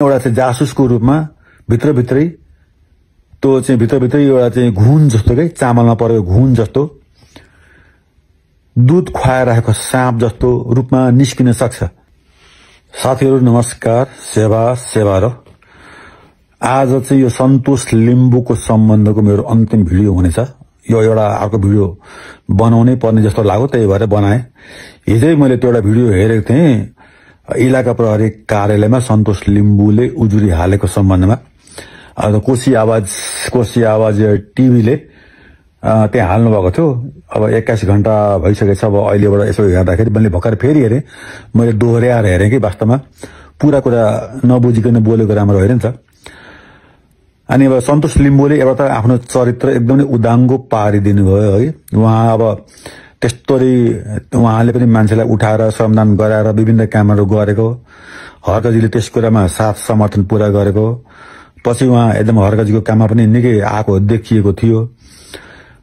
एउटा चाहिँ जासुसको रूपमा भित्रभित्रै त्यो चाहिँ भित्रभित्रै एउटा चाहिँ घुन जस्तो के चामलमा परेको घुन जस्तो दूध खुवाएर राखेको साँप जस्तो रूपमा निस्किन सक्छ। साथीहरू नमस्कार, सेवा र आज चाहिँ यो सन्तोष लिम्बुको सम्बन्धको मेरो अन्तिम भिडियो हुनेछ। यो एउटा अर्को भिडियो बनाउनै पर्ने जस्तो लाग्यो, त्यही भएर बनाएँ। हिजै मैले त्यो एउटा भिडियो हेरेको थिएँ, इलाका प्रहरी कार्यालयमा सन्तोष लिम्बुले उजुरी हालेको सम्बन्धमा। कोशी आवाज टिभीले त्यहाँ हाल्नु भएको थियो। अब 21 घण्टा भइसकेको छ। अब अहिलेबाट यसो हेर्दाखेरि मैले भर्खर फेरि हेरेँ, मैले दोहोऱ्याएर हेरेँ कि वास्तवमा पूरा कुरा नबुझिकन बोलेको राम्रो होइन नि त। अनि अब सन्तोष लिम्बुले एउटा त आफ्नो चरित्र एकदमै उदाङ्गो पारिदिनु भयो है। उहाँ अब त्यस्तोरी उहाँले पनि मान्छेलाई उठाएर श्रमदान गराएर विभिन्न कामहरू गरेको, हर्कजीले त्यस कुरामा साथ समर्थन पूरा गरेको। पछि उहाँ एकदम हर्कजीको काममा पनि निकै आएको देखिएको थियो।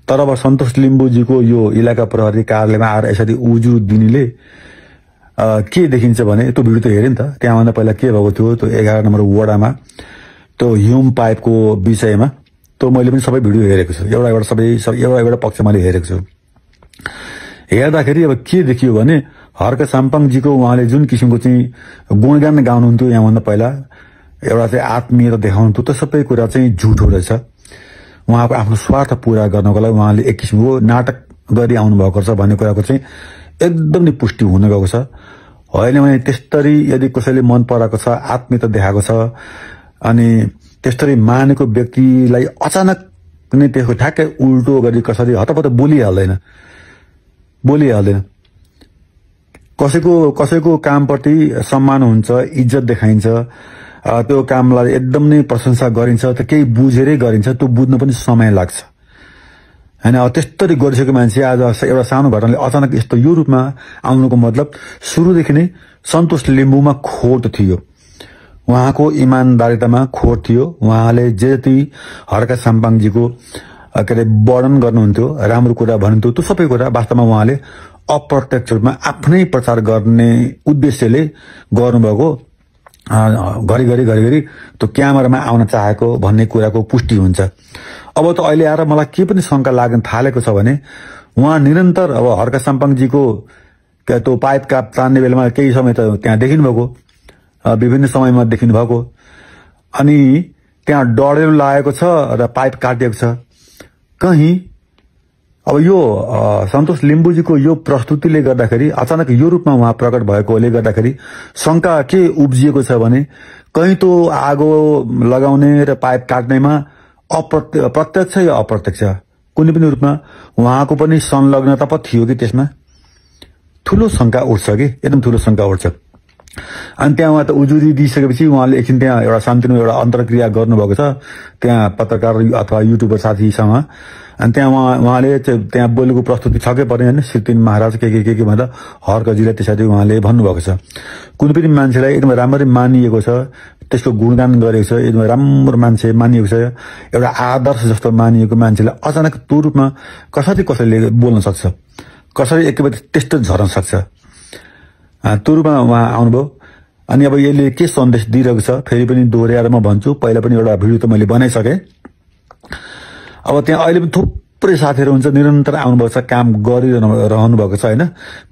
तर अब सन्तोष लिम्बुजीको यो इलाका प्रहरी कार्यालयमा आएर यसरी उजुर दिनेले के देखिन्छ भने, त्यो भिडियो त हेरेँ नि त। त्यहाँभन्दा पहिला के भएको थियो, त्यो 11 नम्बर वडामा त्यो ह्युम पाइपको विषयमा त्यो मैले पनि सबै भिडियो हेरेको छु। एउटा पक्ष मैले हेरेको छु। हेर्दाखेरि अब के देखियो भने, हर्क साम्पाङजीको उहाँले जुन किसिमको चाहिँ गुणगान गाउनुहुन्थ्यो यहाँभन्दा पहिला, एउटा चाहिँ आत्मीयता देखाउनुहुन्थ्यो, त्यो सबै कुरा चाहिँ झुठो रहेछ। उहाँको आफ्नो स्वार्थ पूरा गर्नको लागि उहाँले एक किसिमको नाटक गरी आउनु भएको छ भन्ने कुराको चाहिँ एकदम नै पुष्टि हुन गएको छ। होइन भने त्यसरी यदि कसैले मन पराएको छ, आत्मीयता देखाएको छ, अनि त्यसरी मानेको व्यक्तिलाई अचानक नै त्यसको ठ्याक्कै उल्टो गरी कसरी हतपत बोलिहाल्दैन। कसैको कामप्रति सम्मान हुन्छ, इज्जत देखाइन्छ, त्यो कामलाई एकदम नै प्रशंसा गरिन्छ, त केही बुझेरै गरिन्छ, त्यो बुझ्न पनि समय लाग्छ हैन। त्यस्तरी गरिसकेको मान्छे आज एउटा सानो घटनाले अचानक यस्तो यो रूपमा आउनुको मतलब सुरुदेखि नै सन्तोष लिम्बुमा खोट थियो, उहाँको इमानदारितामा खोट थियो। उहाँले जे जति हर्क साम्पाङजीको के अरे वर्णन गर्नुहुन्थ्यो, राम्रो कुरा भन्नुहुन्थ्यो, त्यो सबै कुरा वास्तवमा उहाँले अप्रत्यक्ष रूपमा आफ्नै प्रचार गर्ने उद्देश्यले गर्नुभएको घरिघरि त्यो क्यामेरामा आउन चाहेको भन्ने कुराको पुष्टि हुन्छ। अब त अहिले आएर मलाई के पनि शंका लाग्न थालेको छ भने, उहाँ निरन्तर अब हर्क साम्पाङजीको त्यो पाइप काप तान्ने बेलामा केही समय त त्यहाँ देखिनु भएको, विभिन्न समयमा देखिनु भएको, अनि त्यहाँ डढेलो लागेको छ र पाइप काटिएको छ कहीं। अब यो सन्तोष लिम्बुजीको यो प्रस्तुतिले गर्दाखेरि अचानक यो रूपमा उहाँ प्रकट भएकोले गर्दाखेरि शंका के उब्जिएको छ भने, कहीं तो आगो लगाउने र पाइप काट्नेमा प्रत्यक्ष या अप्रत्यक्ष कुनै पनि रूपमा उहाँको पनि संलग्नता पो थियो कि त्यसमा। ठूलो शंका उठ्छ कि, एकदम ठूलो शंका उठ्छ। अनि त्यहाँ उहाँ त उजुरी दिइसकेपछि उहाँले एकछिन त्यहाँ एउटा शान्तिनो एउटा अन्तर्क्रिया गर्नुभएको छ त्यहाँ पत्रकार अथवा युट्युबर साथीसँग। अनि त्यहाँ उहाँले त्यहाँ बोलेको प्रस्तुति छकै पर्ने होइन, श्रीतिन महाराज के भन्दा हर्कजीलाई त्यसरी उहाँले भन्नुभएको छ। कुनै पनि मान्छेलाई एकदम राम्ररी मानिएको छ, त्यसको गुणगान गरेको छ, एकदम राम्रो मान्छे मानिएको छ, एउटा आदर्श जस्तो मानिएको मान्छेलाई अचानक त्यो रूपमा कसैले बोल्न सक्छ, कसरी एकैबार त्यस्तो झर्न सक्छ, त्यो रूपमा उहाँ आउनुभयो। अनि अब यसले के सन्देश दिइरहेको छ फेरि पनि दोहोऱ्याएर म भन्छु, पहिला पनि एउटा भिडियो त मैले बनाइसकेँ। अब त्यहाँ अहिले पनि थुप्रै साथीहरू हुन्छ, निरन्तर आउनुभएको छ, काम गरिरहनु भएको छ होइन।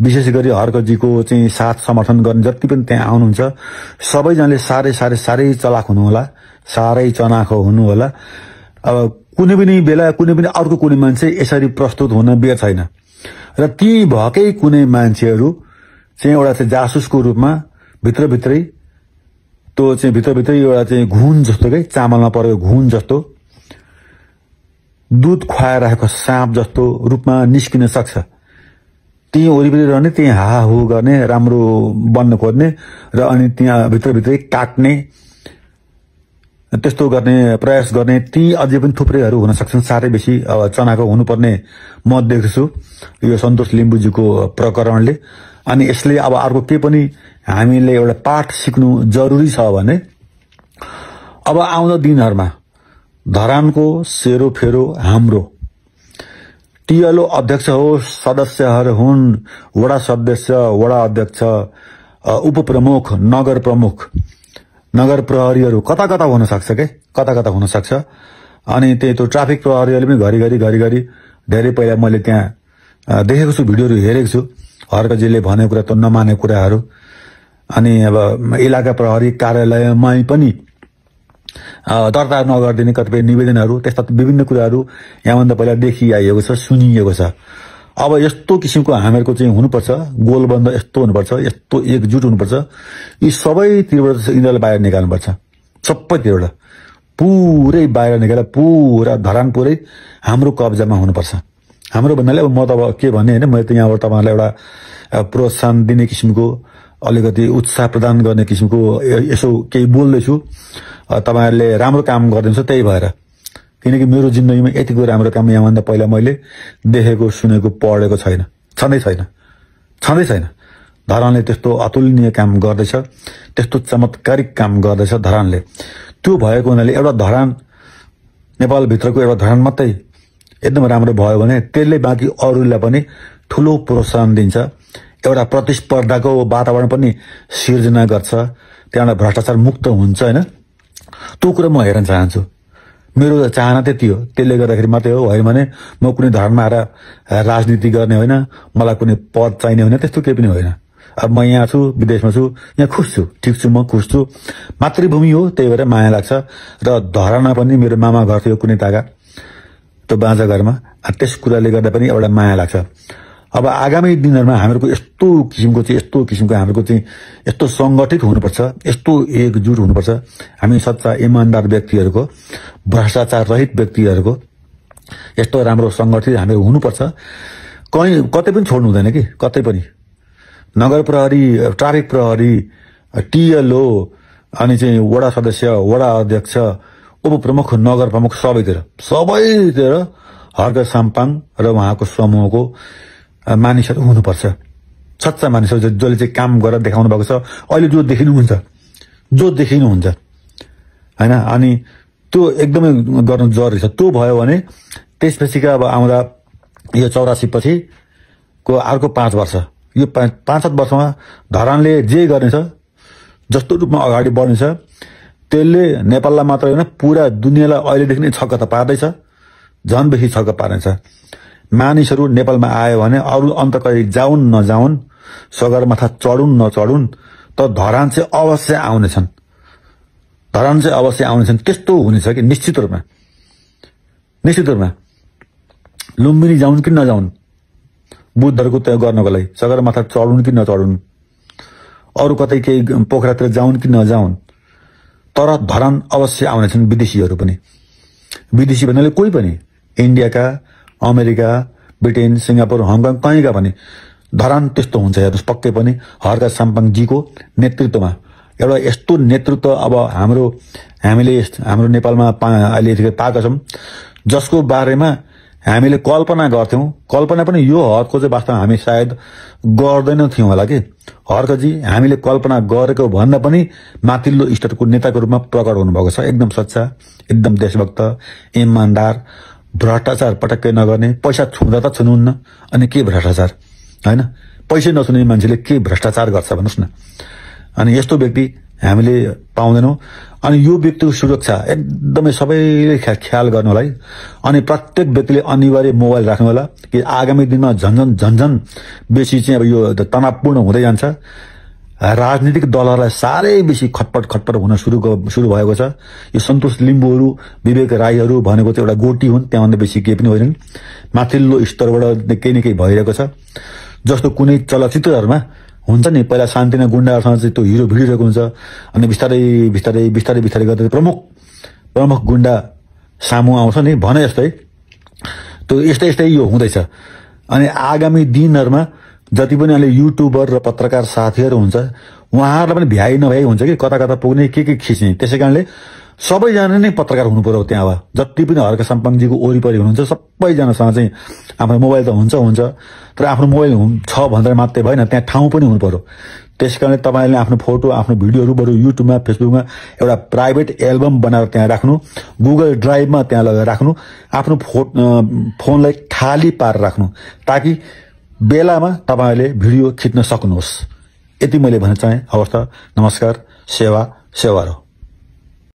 विशेष गरी हर्कजीको चाहिँ साथ समर्थन गर्ने जति पनि त्यहाँ आउनुहुन्छ सबैजनाले साह्रै चलाक हुनु होला, साह्रै चनाखो हुनु होला। अब कुनै पनि बेला कुनै पनि अर्को कुनै मान्छे यसरी प्रस्तुत हुन बेर छैन। र ती भएकै कुनै मान्छेहरू चाहिँ एउटा चाहिँ जासुसको रूपमा भित्रभित्रै त्यो चाहिँ भित्रभित्रै एउटा चाहिँ घुन जस्तो के चामलमा परेको घुन जस्तो दूध खुवाएर राखेको साँप जस्तो रूपमा निस्किन सक्छ। त्यही वरिपरि रहने, त्यही हाहाहु गर्ने, राम्रो बन्न खोज्ने र अनि त्यहाँ भित्रभित्रै काट्ने, त्यस्तो गर्ने प्रयास गर्ने, ती अझै पनि थुप्रैहरू हुन सक्छन्। साह्रै बेसी अब चनाको हुनुपर्ने म देख्छु यो सन्तोष लिम्बुजीको प्रकरणले। अनि यसले अब अर्को के पनि हामीले एउटा पाठ सिक्नु जरुरी छ भने, अब आउँदो दिनहरुमा धरानको सेरोफेरो हाम्रो टिएलओ अध्यक्ष होस्, सदस्यहरू हुन्, वडा सदस्य, वडा अध्यक्ष, उपप्रमुख, नगर प्रमुख, नगर प्रहरीहरू कता कता हुन सक्छ के, कता कता हुन सक्छ। अनि त्यो ट्राफिक प्रहरीहरूले पनि घरिघरि धेरै पहिला मैले त्यहाँ देखेको छु, भिडियोहरू हेरेको छु, हर्कजीले भनेको कुरा त नमानेको कुराहरू। अनि अब इलाका प्रहरी कार्यालयमै पनि दर्ता नगरिदिने कतिपय निवेदनहरू, त्यस्ता विभिन्न कुराहरू यहाँभन्दा पहिला देखिआइएको छ, सुनिएको छ। अब यस्तो किसिमको हामीहरूको चाहिँ हुनुपर्छ, गोलबन्द यस्तो हुनुपर्छ, यस्तो एकजुट हुनुपर्छ। यी सबैतिरबाट यिनीहरूलाई बाहिर निकाल्नुपर्छ, सबैतिरबाट पुरै बाहिर निकालेर पुरा धरान पुरै हाम्रो कब्जामा हुनुपर्छ। हाम्रो भन्नाले अब म त अब के भन्ने होइन, मैले त यहाँबाट तपाईँहरूलाई एउटा प्रोत्साहन दिने किसिमको, अलिकति उत्साह प्रदान गर्ने किसिमको यसो केही बोल्दैछु। तपाईँहरूले राम्रो काम गरिदिन्छ, त्यही भएर। किनकि मेरो जिन्दगीमा यतिको राम्रो काम यहाँभन्दा पहिला मैले देखेको, सुनेको, पढेको छैन, छँदै छैन। धरानले त्यस्तो अतुलनीय काम गर्दैछ, त्यस्तो चमत्कारिक काम गर्दैछ धरानले। त्यो भएको हुनाले एउटा धरान, नेपालभित्रको एउटा धरान मात्रै एकदम राम्रो भयो भने त्यसले बाँकी अरूलाई पनि ठुलो प्रोत्साहन दिन्छ, एउटा प्रतिस्पर्धाको वातावरण पनि सिर्जना गर्छ, त्यहाँबाट भ्रष्टाचार मुक्त हुन्छ होइन। त्यो कुरा म हेर्न चाहन्छु, मेरो चाहना त्यति हो। त्यसले गर्दाखेरि मात्रै हो, होइन भने म कुनै धर्ममा आएर राजनीति गर्ने होइन, मलाई कुनै पद चाहिने होइन, त्यस्तो केही पनि होइन। अब म यहाँ छु, विदेशमा छु, यहाँ खुस छु, ठिक छु, म खुस छु। मातृभूमि हो, त्यही भएर माया लाग्छ। र धरानमा पनि मेरो मामा घर थियो कुनै तागा, त्यो बाँझा घरमा, त्यस कुराले गर्दा पनि एउटा माया लाग्छ। अब आगामी दिनहरूमा हामीहरूको यस्तो किसिमको हामीहरूको चाहिँ यस्तो सङ्गठित हुनुपर्छ, यस्तो एकजुट हुनुपर्छ। हामी सच्चा इमान्दार व्यक्तिहरूको, भ्रष्टाचार रहित व्यक्तिहरूको यस्तो राम्रो सङ्गठित हामीहरू हुनुपर्छ। कतै पनि छोड्नु हुँदैन कि, कतै पनि। नगर प्रहरी, ट्राफिक प्रहरी, टिएलओ, अनि चाहिँ वडा सदस्य, वडा अध्यक्ष, उपप्रमुख, नगर प्रमुख, सबैतिर हर्क साम्पाङ र उहाँको समूहको मानिसहरू हुनुपर्छ, सच्चा मानिसहरू जसले चाहिँ काम गरेर देखाउनु भएको छ। अहिले जो देखिनुहुन्छ होइन, अनि त्यो एकदमै गर्नु जरुरी छ। त्यो भयो भने त्यसपछिका अब आउँदा यो 84 पछिको अर्को 5 वर्ष, यो 5-7 वर्षमा धरानले जे गर्नेछ, जस्तो रूपमा अगाडि बढ्नेछ, त्यसले नेपाललाई मात्र होइन पुरा दुनियाँलाई अहिलेदेखि नै छक्क त पार्दैछ, झन् बेसी छक्क पार्नेछ। मानिसहरू नेपालमा आयो भने अरू अन्त कहीँ जाउन् नजाउन्, सगरमाथा चढुन् नचढुन्, तर धरान चाहिँ अवश्य आउनेछन्, त्यस्तो हुनेछ कि निश्चित रूपमा। लुम्बिनी जाउन् कि नजाउन्, बुद्धहरूको त्यो गर्नको लागि सगरमाथा चढुन् कि नचढुन्, अरू कतै केही पोखरातिर जाउन् कि नजाउन्, तर धरान अवश्य आउनेछन् विदेशीहरू पनि। विदेशी भन्नाले कोही पनि, इन्डियाका, अमेरिका, ब्रिटेन, सिङ्गापुर, हङकङ, कहीँका पनि धरान त्यस्तो हुन्छ हेर्नुहोस् पक्कै पनि। हर्क साम्पाङजीको नेतृत्वमा एउटा यस्तो नेतृत्व अब हामीले हाम्रो नेपालमा अहिले पाएका छौँ, जसको बारेमा हामीले कल्पना गर्थ्यौँ। कल्पना पनि यो हदको चाहिँ वास्तवमा हामी सायद गर्दैनौ थियौँ होला कि। हर्कजी हामीले कल्पना गरेको भन्दा पनि माथिल्लो स्तरको नेताको रूपमा प्रकट हुनुभएको छ। एकदम सच्चा, एकदम देशभक्त, इमान्दार, भ्रष्टाचार पटक्कै नगर्ने। पैसा छुँदा त छुनुहुन्न, अनि के भ्रष्टाचार होइन, पैसै नछुने मान्छेले के भ्रष्टाचार गर्छ भन्नुहोस् न। अनि यस्तो व्यक्ति हामीले पाउँदैनौँ। अनि यो व्यक्तिको सुरक्षा एकदमै सबैले ख्याल गर्नु होला है। अनि प्रत्येक व्यक्तिले अनिवार्य मोबाइल राख्नु होला कि आगामी दिनमा झन्झन बेसी चाहिँ अब यो तनावपूर्ण हुँदै जान्छ। राजनीतिक दलहरूलाई साह्रै बेसी खटपट हुन सुरु भएको छ। यो सन्तोष लिम्बूहरू, विवेक राईहरू भनेको चाहिँ एउटा गोटी हुन्, त्यहाँभन्दा बेसी केही पनि होइनन्। माथिल्लो स्तरबाट केही न केही भइरहेको छ। जस्तो कुनै चलचित्रहरूमा हुन्छ नि, पहिला शान्तिना गुण्डाहरूसँग चाहिँ त्यो हिरो भिडिरहेको हुन्छ, अनि बिस्तारै गर्दै प्रमुख गुण्डा सामु आउँछ नि, भने जस्तै त्यो यस्तै यो हुँदैछ। अनि आगामी दिनहरूमा जति पनि अहिले युट्युबर र पत्रकार साथीहरू हुन्छ, उहाँहरूलाई पनि भ्याइ नभ्याइ हुन्छ कि कता पुग्ने, के खिच्ने। त्यसै कारणले सबैजना नै पत्रकार हुनु पर्यो त्यहाँ। अब जति पनि हर्क साम्पाङजीको वरिपरि हुनुहुन्छ सबैजनासँग चाहिँ आफ्नो मोबाइल त हुन्छ, तर आफ्नो मोबाइल छ भनेर मात्रै भएन, त्यहाँ ठाउँ पनि हुनु पर्यो। त्यस कारणले तपाईँले आफ्नो फोटो, आफ्नो भिडियोहरू बरु युट्युबमा, फेसबुकमा एउटा प्राइभेट एल्बम बनाएर त्यहाँ राख्नु, गुगल ड्राइभमा त्यहाँ लगेर राख्नु, आफ्नो फोनलाई खाली पारेर राख्नु, ताकि बेलामा तपाईँले भिडियो खिच्न सक्नुहोस्। यति मैले भन्न चाहेँ। हवस् त, नमस्कार। सेवा रहो।